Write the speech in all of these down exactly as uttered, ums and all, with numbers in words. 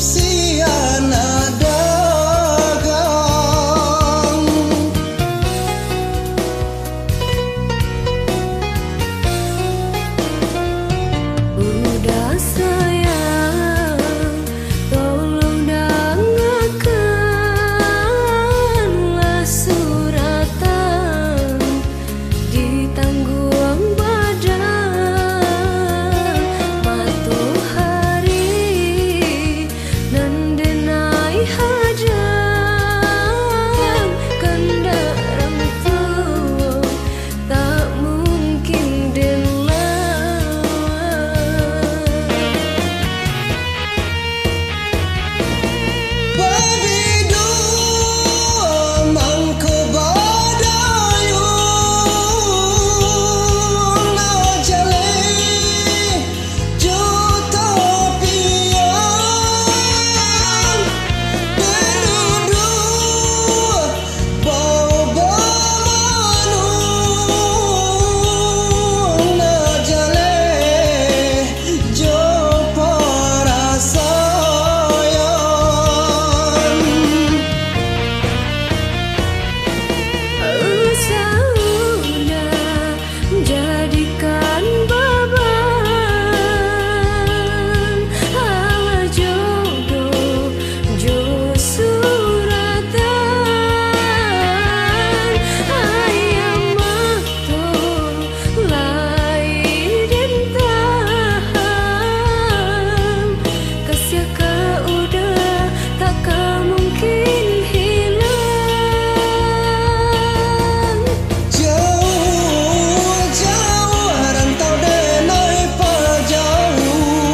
Si anak dagang. Uda sayang, tolong dangakanlah suratan. Ditangguang badan matohari, nan denai hajan kandak rang tuo, tak mungkin den lah. Babiduo mangko badayuang, nan jaleh jo tapian, baduduak babamanung, nan jaleh jo parasayan. Usah uda jadikan baban, alah jodoh jo suratan. Aia mato lai den tahan, kasiah ka uda tak ka mungkin hilang. Jauah-jauah rantau denai pajauah,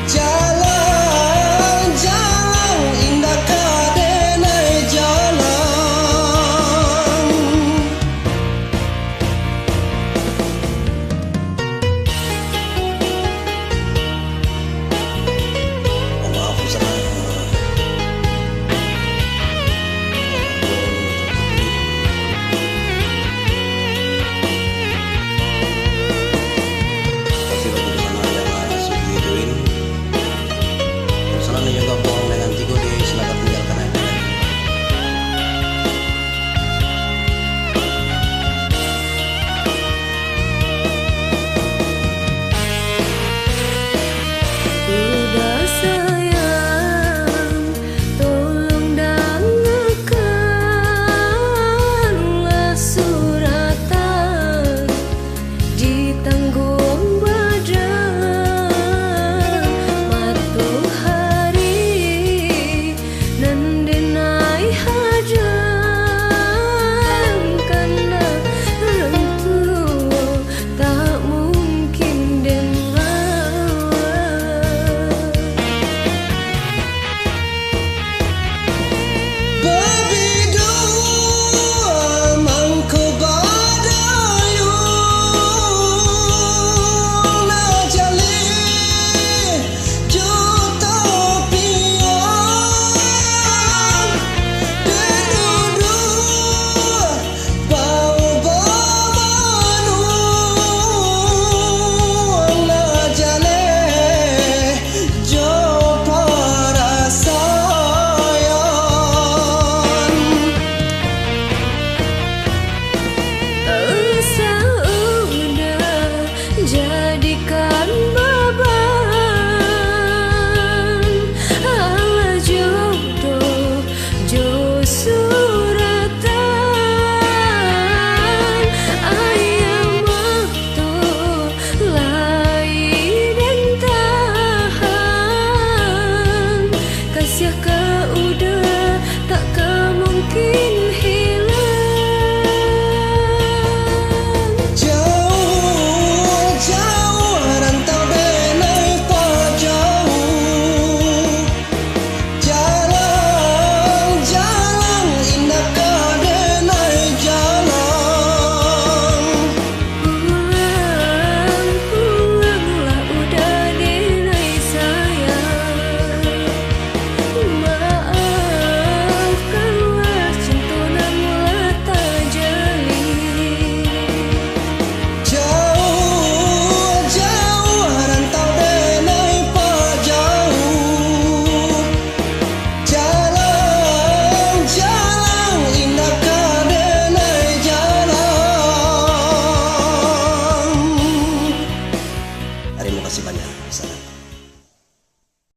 jalang-jalang indak ka denai jalang. Salah ni juga buang dengan tigo D, silakan.